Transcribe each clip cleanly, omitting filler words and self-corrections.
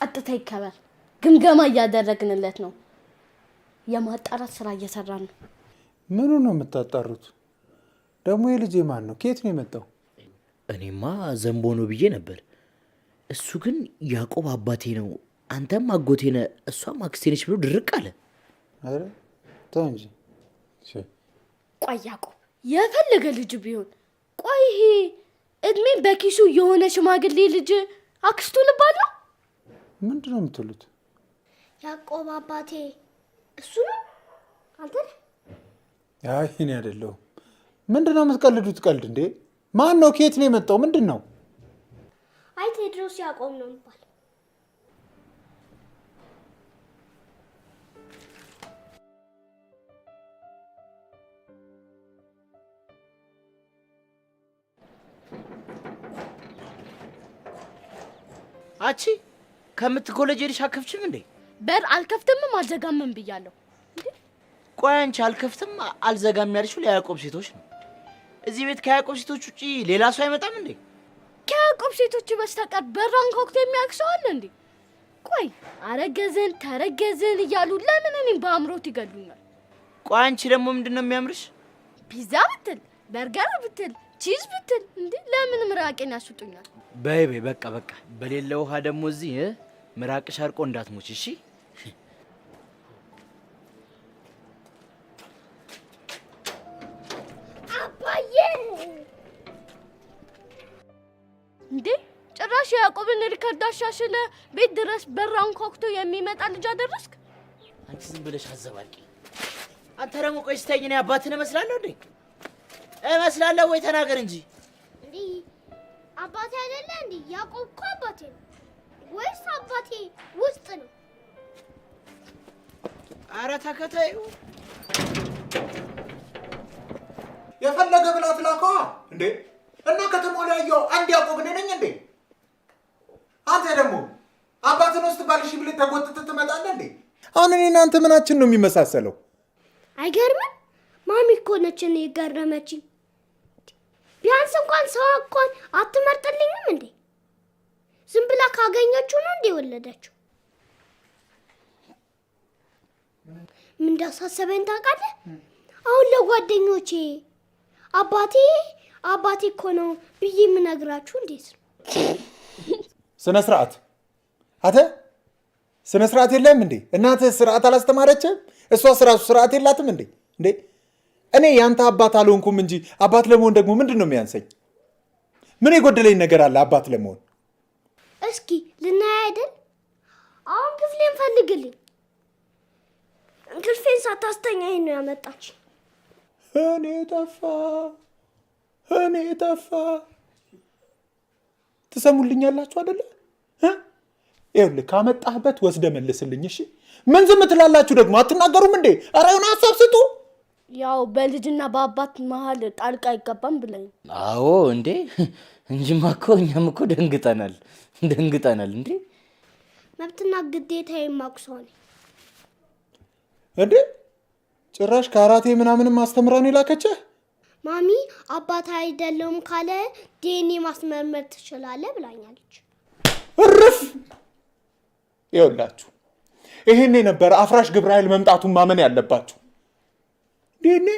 ጸጥታ ይከበር። ግምገማ እያደረግንለት ነው። የማጣራት ስራ እየሰራን ነው። ምኑ ነው የምታጣሩት? ደግሞ የልጄ ማን ነው? ከየት ነው የመጣው? እኔማ ዘንቦ ነው ብዬ ነበር። እሱ ግን ያዕቆብ አባቴ ነው፣ አንተም አጎቴ ነህ፣ እሷም አክስቴ ነች ብሎ ድርቅ አለ። ኧረ ተው እንጂ። ቆይ ያዕቆብ የፈለገ ልጅ ቢሆን፣ ቆይ ይሄ እድሜ በኪሱ የሆነ ሽማግሌ ልጅ አክስቱ ልባል ነው? ምንድን ነው የምትሉት? ያዕቆብ አባቴ እሱ ነው? አንተ ነህ? አይ እኔ አይደለሁም። ምንድን ነው የምትቀልዱት ቀልድ እንዴ? ማን ነው? ከየት ነው የመጣው? ምንድን ነው? አይ ቴድሮስ ያዕቆብ ነው የሚባለው። አቺ ከምትኮለጅ ሄደሽ አከፍችም እንዴ? በር አልከፍትምም አልዘጋምም ብያለሁ። ቆይ አንቺ አልከፍትም አልዘጋም ያልሽው ለያዕቆብ ሴቶች ነው። እዚህ ቤት ከያዕቆብ ሴቶች ውጪ ሌላ ሰው አይመጣም እንዴ? ከያዕቆብ ሴቶች በስተቀር በር አንኳኩቶ የሚያውቅ ሰው አለ እንዴ? ቆይ አረገዝን ተረገዝን እያሉ ለምን እኔን በአእምሮት ይገሉኛል? ቆይ አንቺ ደግሞ ምንድን ነው የሚያምርሽ? ፒዛ ብትል በርገር ብትል cheese ብትል እንዴ ለምን ምራቄን ያስውጡኛል? በይ በይ በቃ በቃ። በሌለ ውሃ ደግሞ እዚህ ምራቅሽ አርቆ እንዳትሞች እሺ? አባዬ እንዴ ጭራሽ የያዕቆብን record አሻሽለ ቤት ድረስ በር አንኳኩቶ የሚመጣ ልጅ አደረስክ? አንቺ ዝም ብለሽ አዘባርቂ። አንተ ደግሞ ቆይ ስታይኝ እኔ አባትህን እመስላለሁ እንዴ? እመስላለሁ ወይ ተናገር እንጂ። እንዴ አባቴ አይደለ እንዴ? ያዕቆብ እኮ አባቴ ነው። ወይስ አባቴ ውስጥ ነው? ኧረ ተከታዩ የፈለገ ብላ ትላከዋ እንዴ? እና ከተማው ላይ ያየው አንድ ያዕቆብ እኔ ነኝ እንዴ? አንተ ደግሞ አባትን ውስጥ ባልሽ ብለህ ተጎትተህ ትመጣለህ እንዴ? አሁን እኔ እናንተ ምናችን ነው የሚመሳሰለው? አይገርምም? ማሚ እኮ ነች እኔ የገረመችኝ። ቢያንስ እንኳን ሰው እንኳን አትመርጥልኝም እንዴ? ዝም ብላ ካገኘችው ነው እንዴ የወለደችው? ምን እንዳሳሰበኝ ታውቃለህ? አሁን ለጓደኞቼ አባቴ አባቴ እኮ ነው ብዬ የምነግራችሁ እንዴት ነው? ስነ ስርዓት አተ ስነ ስርዓት የለም እንዴ? እናትህ ስርዓት አላስተማረችም? እሷስ ራሱ ስርዓት የላትም እንዴ? እንዴ እኔ ያንተ አባት አልሆንኩም እንጂ አባት ለመሆን ደግሞ ምንድን ነው የሚያንሰኝ? ምን የጎደለኝ ነገር አለ አባት ለመሆን? እስኪ ልናይ አይደል? አሁን ክፍሌን ፈልግልኝ። እንቅልፌን ሳታስተኛኝ ነው ያመጣች። እኔ ጠፋ እኔ ጠፋ። ትሰሙልኛላችሁ አይደለ? ይኸውልህ ካመጣህበት ወስደህ መልስልኝ። እሺ? ምን ዝም ትላላችሁ ደግሞ? አትናገሩም እንዴ? ኧረ የሆነ ሀሳብ ስጡ። ያው በልጅና በአባት መሀል ጣልቃ አይገባም ብለኝ። አዎ እንዴ፣ እንጂማ እኮ እኛም እኮ ደንግጠናል ደንግጠናል እንዴ። መብትና ግዴታ የማውቅ ሰው ነኝ። እንዴ ጭራሽ ካራቴ ምናምንም አስተምራን የላከችህ? ማሚ አባት አይደለሁም ካለ ዲኤንኤ ማስመርመር ትችላለህ ብላኛለች። እርፍ! ይኸውላችሁ ይሄኔ ነበር አፍራሽ ግብረ ኃይል መምጣቱን ማመን ያለባችሁ። ዲኤንኤ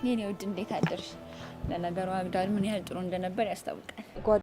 የኔ ውድ እንዴት አደርሽ? ለነገሩ አግዳል ምን ያህል ጥሩ እንደነበር ያስታውቃል።